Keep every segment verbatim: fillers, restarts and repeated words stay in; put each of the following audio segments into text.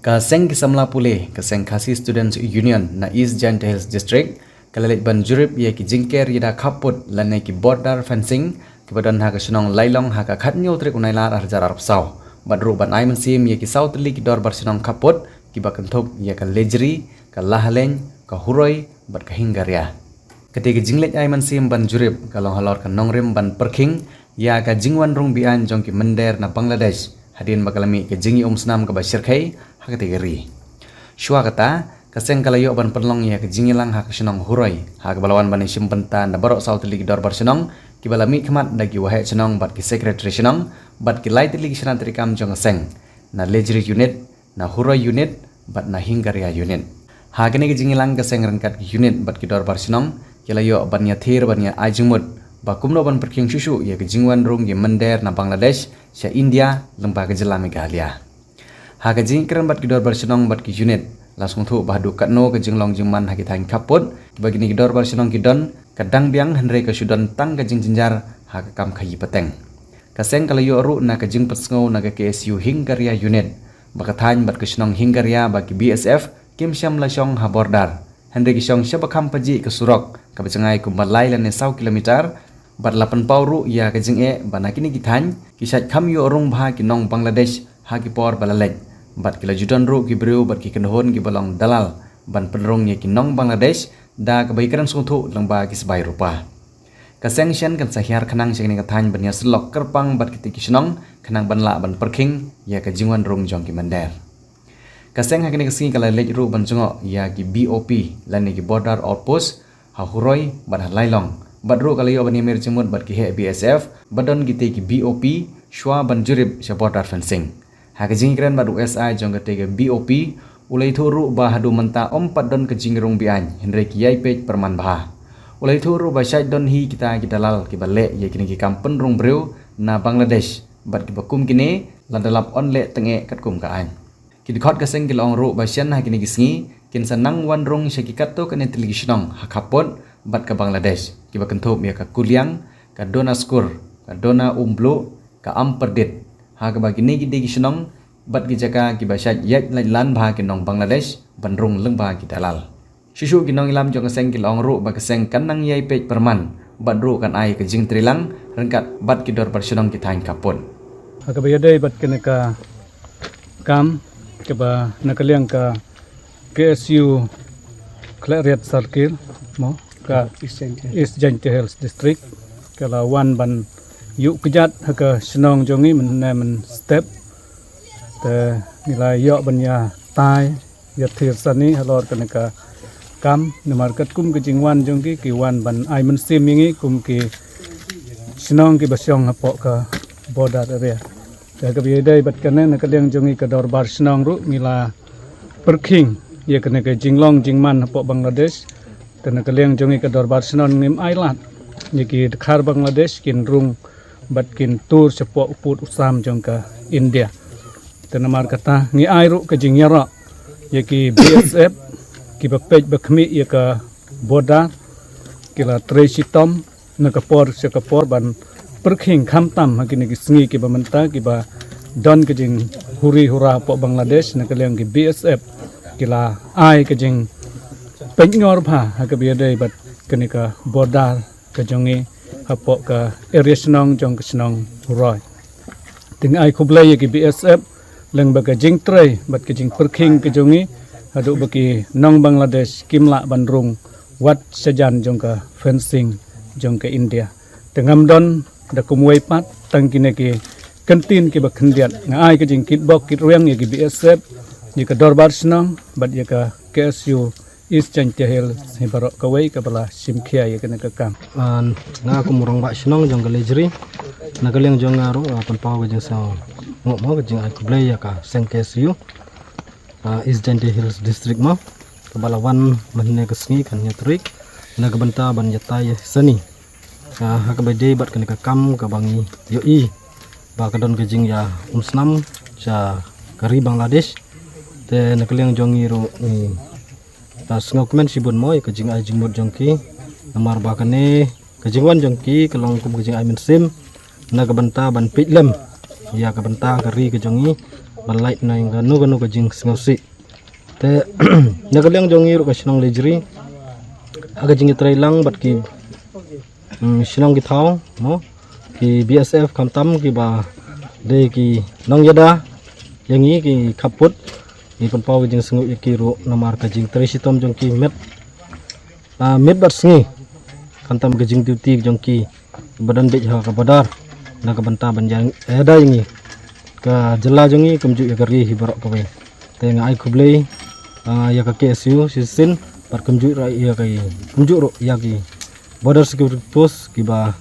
Ka seng ki samla pule, ka seng Khasi Students Union na East Jaintia Hills District, ka la leit ban jurip ïa ki jingker ïada khappud lane ki border fencing, kiba don ha ka shnong Lailong ha ka khatñiew tarik u Nailar arhajar arphew saw. Bad ruh ban ai mynsiem ïa ki saw tylli ki dorbar shnong khappud, kiba kynthup ïa ka Lejri, ka Lahaleng, ka Huroi, bad ka Hingaria. Kata ka jingleit ai mynsiem ban jurip, ka long halor ka nongrim ban pyrkhing ïa ka jingwan rung beaiñ jong ki mynder na Bangladesh, hadien ba ka la mih ka jingïaumsnam kaba shyrkhei ha kata ka ri. Shuwa kata, ka seng ka la ïoh ban pynlong ïa ka jingïalang ha ka shnong Huroi, ha kaba la wan ban ïashim bynta na baroh saw tylli ki dorbar shnong, kiba la mihkhmat da ki waheh shnong bad ki secretary shnong, bad ki lai tylli ki shnat treikam jong ka seng, na Lejri Unit, na Huroi Unit, bad na Hingaria Unit. Ha kane ka jingïalang, ka seng ryngkat ki unit bad ki dorbar shnong, ki la ïoh ban ïathir ban ïa ai jingmut ba kumno ban pyrkhing shuh shuh ïa ka jingwan rung ki mynder na Bangladesh sha India lyngba ka jylla Meghalaya. Ha ka jingkren bad ki dorbar shnong bad ki unit, la sngewthuh ba haduh katno ka jinglong jingman ha ki thaiñ khappud, ba kine ki dorbar shnong ki don, ka dang biang, hynrei ka shu don tang ka jingjynjar ha ka kam khaïi pateng. Ka seng ka la ïoh ruh na ka jingpynsngew na ka K S U Hingaria Unit, ba ka thaiñ bad ka shnong Hingaria ba ki B S F kim shym la shong ha border, hynrei ki shong shaba kham pajih ka surok kaba jngai kumba lai lane saw kilometer, bad la pynpaw ruh ïa ka jingeh ba na kine ki thaiñ, ki shait kham ïoh rung bha ki nong Bangladesh ha ki por ba la leit, bad ki la ju don ruh ki briew bad ki kynhun kiba long dalal ban pynrung ïa ki nong Bangladesh da kaba ïakren sngewthuh lyngba ki sbai rupa. Ka seng shen kan sa hiar khnang sha kane ka thaiñ ban ïasyllok kyrpang bad kita ki shnong khnang ban lah ban pyrkhing ïa ka jingwan rung jong ki mynder. Ka seng ha kane ka sngi ka la leit ruh ban jngoh ïa ki B O P lane ki border outpost ha Huroi bad ha Lailong, bad ruh ka la ïoh ban ïamir jingmut bad ki heh B S F ba don kita ki B O P shuwa ban jurip sha border fencing. Ha ka jingkren bad u S I jong kata ka B O P, u la ïathuh ruh ba haduh mynta ym pat don ka jingrung beaiñ, hynrei ki ïai peit pyrman bha. U la ïathuh ruh ba shait don hi kita ki dalal kiba leh ïa kine ki kam pynrung briew na Bangladesh, bad kiba kum kine lada lap yn leh tyngeh katkum ka aiñ. Ki dkhot ka seng ki la ong ruh ba shen ha kine ki sngi kin sa nang wan rung sha ki katto katne tylli ki shnong ha khappud bad ka Bangladesh, kiba kynthup ïa ka Kuliang, ka Dona Skur, ka Dona Umbluh, ka Amperdit, ha kaba kine ki dei ki shnong bad ki jaka kiba shait ïaid lait lan bha ki nong Bangladesh ban rung lyngba ki dalal. Shuh shuh ki nongïalam jong ka seng ki la ong ruh ba ka seng kan nang ïai peit pyrman bad ruh kan ai ka jingtreilang ryngkat bad ki dorbar shnong ki thaiñ khappud. Ha kaba ïadei bad kane ka kam kaba na ka liang ka K S U Khliehriat Circle mo, ka East Jaintia Hills District, ka la wan ban ïuh kjat ha ka shnong jong ngi mynne mynstep. Te ngi la ïoh ban ïa tai ïa thir sani halor kane ka kam, namar katkum ka jingwan jong ki, ki wan ban ai mynsiem ïa ngi kum ki shnong kiba shong hapoh ka border area. Te kaba ïadei bad kane, na ka liang jong ngi ka dorbar shnong ruh ngi la pyrkhing ïa kane ka jinglong jingman hapoh Bangladesh. Te na ka liang jong ngi ka dorbar shnong ngim ai lad ïa ki dkhar Bangladesh kin rung bad kin tur shapoh u pud u sam jong ka India. Te namar kata ngi ai ruh ka jingïaroh ïa ki B S F kiba peit ba khmih ïa ka border, ki la trei shitom na ka por sha ka por ban pyrkhing khamtam ha kine ki sngi kiba mynta kiba don ka jinghuri hura hapoh Bangladesh. Na ka liang ki B S F ki la ai ka jingpynïoh bha ha kaba ïadei bad kane ka border ka jong ngi hapoh ka area shnong jong ka shnong Huroi. Te ngi ai khublei ïa ki B S F lyngba ka jingtrei bad ka jingpyrkhing ka jong ngi haduh ba ki nong Bangladesh kim lah ban rung wat shajan jong ka fencing jong ka India. Te ngam don da kumwei pat tang kine ki kyntien kiba khyndiat. Nga ai ka jingkitbok kitrwiang ïa ki B S F, ïa ka dorbar shnong bad ïa ka K S U East Jaintia Hills hi baroh kawei kaba la shim khia ïa kane ka kam. Ah, nga kum u rangbah shnong jong ka Lejri, na ka liang jong nga ruh, ah, pynpaw ka jingsngew nguh mo, ka jingai khublei ïa ka seng K S U, ah, East Jaintia Hills District mo, kaba la wan mynne ka sngi khatñiew tarik na ka bynta ban ïatai sani. Ah, ha kaba dei bad kane ka kam kaba ngi ïohi ba ka don ka jingïaumsnam sha ka ri Bangladesh. Te na ka liang jong ngi ruh ngi, ah, sngewkmen shibun mo ïa ka jingai jingmut jong ki. Namar ba kane ka jingwan jong ki ka long kum ka jingai mynsiem na ka bynta ban peit lem ïa ka bynta ka ri ka jong ngi. ban lait na ïa kano kano ka jingsngewsih. Te na ka liang jong ngi ruh ka shnong Lejri, ha ka jingïatreilang bad ki, mm, shnong ki thaw, mo, ki B S F khamtam kiba dei ki nongïada ïa ngi, ki khappud, ngi pynpaw ka jingsngew ïa ki ruh namar ka jingtrei shitom jong ki met, ah, met bad sngi, khamtam ka jingduty jong ki ba don beit ha ka border na ka bynta ban ïa, eh, ïada ïa ngi, ka jylla jong ngi, kumjuh ïa ka ri hi baroh kawei. Te nga ai khublei, ah, ïa ka K S U shisien bad kumjuh ruh ïa ka, kumjuh ruh ïa ki Border Security Post kiba,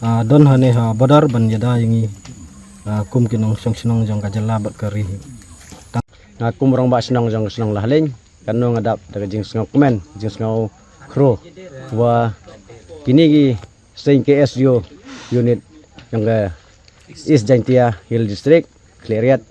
ah, don hangne ha border ban ïada ïa ngi, ah, kum ki nongshong shnong jong ka jylla bad ka ri. Nga kum rangbah shnong jong ka shnong Lahaleiñ, kano nga dap da ka jingsngew kmen, jingsngew khro, wa kine ki seng K S U unit jong ka East Jaintia Hills District, Khliehriat,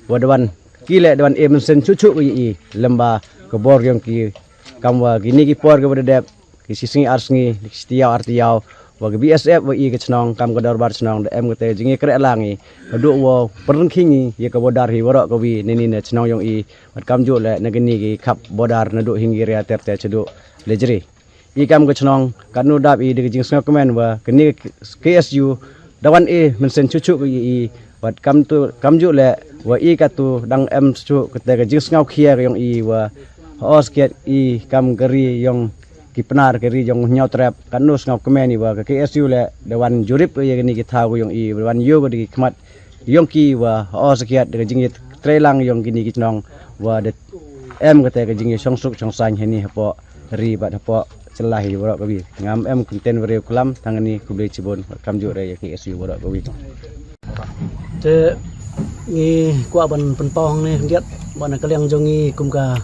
wa da wan, ki leh da wan e mynsiem shuh shuh ka ïa i lem bad ka bor jong ki, kam wa kine ki por kiba da dep, ki shi sngi ar sngi, ki shi taïew ar taïew, wa ka B S F wa i ka shnong, kam ka dorbar shnong, da em kata ka jingïakren lang i, haduh wa pyrkhing i ïa ka border hi baroh kawei, na kine ki shnong jong i, bad kumjuh leh na kine ki khap border naduh Hingiria ter ter shaduh Lejri. I kam ka shnong, katno dap i da ka jingsngew kmen wa kane ka K S U da wan e mynsiem shuh shuh ka ïa i, bad kam tu, kumjuh leh wa i katu dang em shuh kata ka jingsngew khia ka jong i wa, hooid, i kam ka ri jong ki Pnar, ka ri jong Hynñiewtrep, katno sngew kmen i wa ka K S U leh da wan jurip ïa kane ki thaw ka jong i, da wan ïoh ka da ki khmat jong ki wa, hooid, da ka jingïatreilang jong kine ki shnong wa da em kata ka jingïashong suk shong saiñ hangne hapoh ri bad hapoh jylla hi baroh kawei. Ngam em kynten briew klam, tang hangne, khublei shibun, kumjuh ruh ïa ka K S U baroh kawei. Te ngi kwah ban pynpaw hangne khyndiat ba na ka liang jong ngi kum ka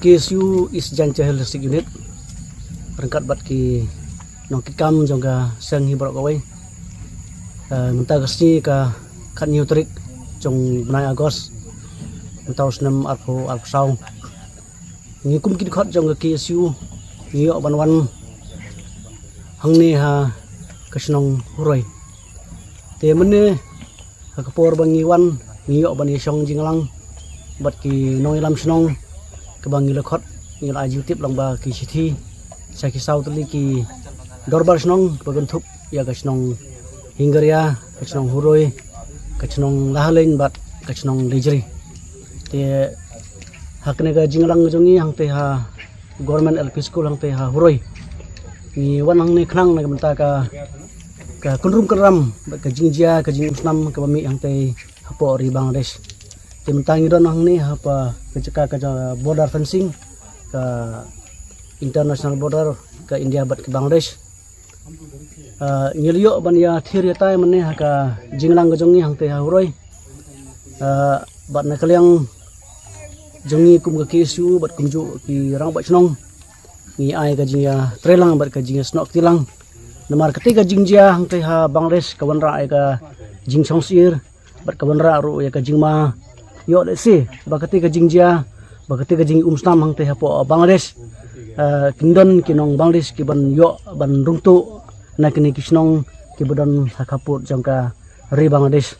K S U East Jaintia Hills District Unit, ryngkat bad ki nongkitkam jong ka seng hi baroh kawei. Eh, mynta ka sngi ka khathynñiew tarik jong u bnai August, mynta u snem arphew arphew saw, ngi kum ki dkhot jong ka K S U ngi ïoh ban wan hangne ha ka shnong Huroi. Te mynne ha ka por ba ngi wan, ngi ïoh ban ïashong jingïalang bad ki nongïalam shnong, kaba ngi la khot, ngi la ai jingtip lang ba ki shithi sha ki saw tylli ki dorbar shnong ba kynthup ïa ka shnong Hingiria, ka shnong Huroi, ka shnong Lahaleiñ bad ka shnong Lejri. Te ha kane ka jingïalang jong ngi hangte ha Government L P School hangte ha Huroi, ngi wan hangne khnang na ka bynta ka, ka kynrum kynram bad ka jingjia, ka jingumsnam kaba mih hangte hapoh ri Bangladesh. Te mynta ngi don hangne hapoh ka jaka ka ja-, border fencing, ka international border ka India bad ka Bangladesh. Ah, ngi la ïoh ban ïathir ïatai mynne ha ka jingïalang ka jong ngi hangte ha Huroi. Ah, bad na ka liang jong ngi kum ka K S U bad kumjuh ki rangbah shnong, ngi ai ka jingïatreilang bad ka jingïasnoh kti lang. Namar kata ka jingjia hangte ha Bangladesh ka wanrah ïa ka jingshongsyier bad ka wanrah ruh ïa ka jingma ïoh lehse ba kata ka jingjia, ba kata ka jingumsnam hangte hapoh Bangladesh, eh, kin don ki nong Bangladesh ki ban ïoh ban rung tuh na kine ki shnong kiba don ha khappud jong ka ri Bangladesh.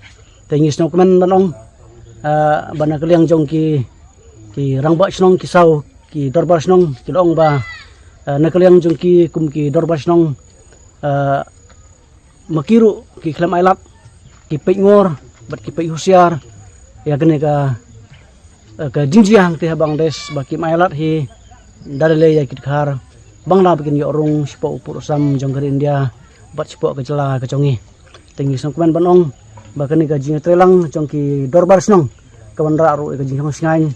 Te ngi sngewkmen ban ong, eh, ba na ka liang jong ki, ki rangbah shnong, ki saw ki dorbar shnong ki la ong ba, eh, na ka liang jong ki kum ki dorbar shnong, eh, ma ki ruh ki khlem ailad, ki peit ngor bad ki peit husiar ïa kane ka, eh, ka jingjia hangte ha Bangladesh ba kim ailad hi da lei lei ïa ki dkhar, Bangla ba kin ïoh rung shapoh u pud u sam jong ka ri India bad shapoh ka jylla ka jong ngi. Te ngi sngewkmen ban ong ba kane ka jingïatreilang jong ki dorbar shnong ka wanrah ruh ïa ka jingsngewsih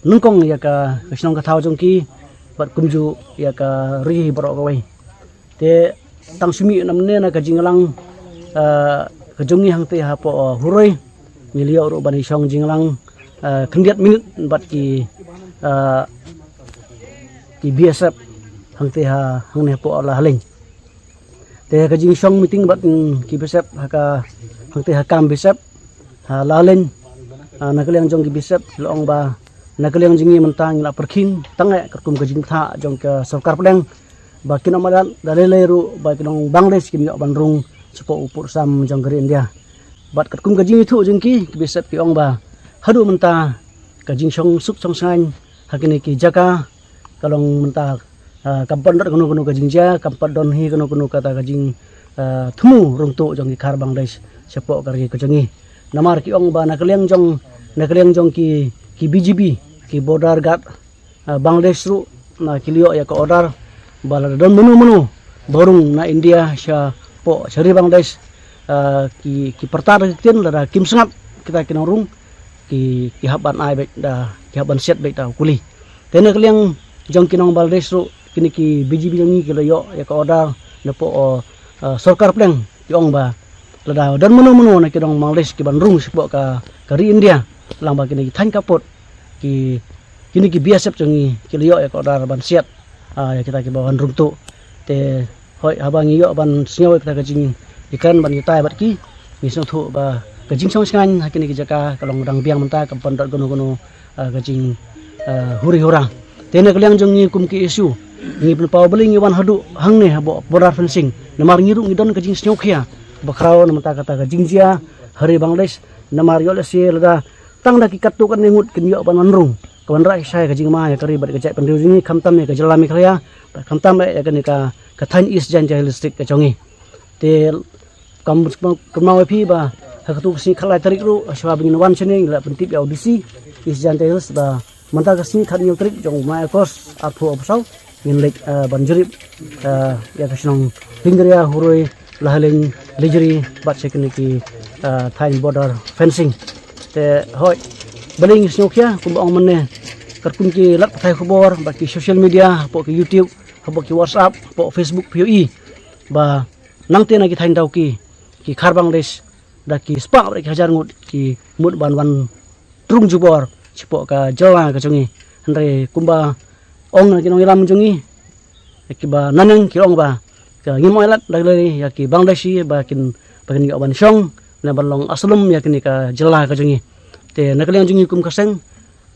nyngkong ïa ka, ka shnong ka thaw jong ki bad kumjuh ïa ka ri baroh kawei. Te tang shu mih namar ne na ka jingïalang, eh, ka jong ngi hangte hapoh, eh, Huroi, ngi la ïoh ruh ban ïashong jingïalang, eh, khyndiat minit bad ki, eh, ki B S F hangte ha, hangne hapoh Lahaleiñ. Te ka jingshong meeting bad, mm, ki B S F ha ka, hangte ha kam B S F ha Lahaleiñ, ah, na ka liang jong ki B S F la ong ba na ka liang jong ngi mynta ngi la pyrkhing tang eh katkum ka jingtha jong ka sorkar pdeng ba kin ym ailad da lei lei ruh ba ki nong Bangladesh kin ïoh ban rung shapoh u pud u sam jong ka ri India. Bad katkum ka jingithuh jong ki, ki B S F ki ong ba haduh mynta ka jingshong suk shong shngaiñ ha kine ki jaka ka long mynta, ah, kam pat don kano kano ka jingjia, kam pat don hi kano kano kata ka jing, ah, thmu rung tuh jong ki Khar Bangladesh shapoh ka ri ka jong ngi. Namar ki ong ba na ka liang jong, na ka liang jong ki, ki B G B, ki border guard, ah, Bangladesh ruh, na ki la ïoh ïa ka order ba lada don mano mano ba rung na India shapoh sha ri Bangladesh, ah, ki, ki pyrta da ki ktien, lada kim sngap kita ki nongrung, ki, ki hap ban ai beit da, ki hap ban siat beit da u kuli. Te na ka liang jong ki nong Bangladesh ruh, kine ki B G B jong ngi ki la ïoh ïa ka order napoh, ah, sorkar pdeng, ki ong ba lada don mano mano na ki nong Bangladesh ki ban rung shapoh ka, ka ri India, lyngba kine ki thaiñ khappud, ki, kine ki B S F jong ngi ki la ïoh ïa ka order ban siat, ah, ïa kita ki ba wan rung tuh. Te hooid, haba ngi ïoh ban sngew ïa kita ka jingïakren ban ïatai bad ki, ngi sngewthuh ba ka jingshong shngaiñ ha kine ki jaka ka long dang biang mynta, kam pat don kano kano, ah, ka jing, ah, huri hura. Te na ka liang jong ngi kum ki KSU, ngi pynpaw balei ngi wan haduh hangne hapoh border fencing. Namar ngi ruh ngi don ka jingsngewkhia bakhraw na mynta kata ka jingjia ha ri Bangladesh. Namar ïoh lehse lada tang da ki katto katne ngut kin ïoh ban wan rung, ka wanrah shai ka jingma ïa ka ri bad ka jaitbynriew jong ngi, khamtam ïa ka jylla Meghalaya, bad khamtam ïa kane ka, ka thaiñ East Jaintia Hills District ka jong ngi. Te kam, kam, kynmaw ïa phi ba ha katu ka sngi khatlai tarik ruh, shuwa ba ngin wan shane, ngi la pyntip ïa u DC East Jaintia Hills ba mynta ka sngi khathynñiew tarik jong u bnai August arphew arphew saw, ngin leit, ah, ban jurip, ah, ïa ka shnong Hyngrei, Huroi, Lahaleiñ, Laitjri bad sha kine ki, ah, thaiñ border fencing. Te hooid, balei ngi sngewkhia, kumba ong mynne, katkum ki lad pathai khubor bad ki social media, hapoh ki YouTube, hapoh ki WhatsApp, hapoh Facebook, phi ïohi ba nangta na ki thaiñ Dawki, ki Khar Bangladesh da ki spah bad ki hajar ngut ki mut ban wan rung jubor shapoh ka jylla ka jong ngi. Hynrei kumba ong na ki nongïalam jong ngi, kiba naneng ki ong ba ka ngim ailad da lei ïa ki Bangladeshi ba kin, ba kin ïoh ban shong ne ban long aslem ïa kane ka jylla ka jong ngi. Te na ka liang jong ngi kum ka seng,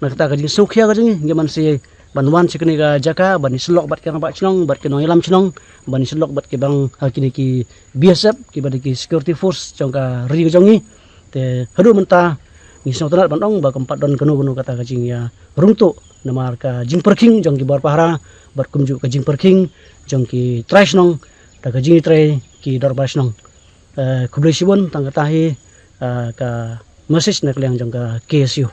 na kata ka jingsngewkhia ka jong ngi, ngi man shi ban wan sha kane ka jaka ban ïasyllok bad ki rangbah shnong, bad ki nongïalam shnong, ban ïasyllok bad ki bang, ha, kine ki B S F, kiba dei ki security force jong ka ri ka jong ngi. Te haduh mynta ngi sngewtynnad ban ong ba kam pat don kano kano kata ka jingïarung tuh namar ka jingpyrkhing jong ki bor pahara bad kumjuh ka jingpyrkhing jong ki trai shnong da ka jingïatrei ki dorbar shnong. Eh, khublei shibun, tang kata hi, eh, ka message na ka liang jong ka KSU.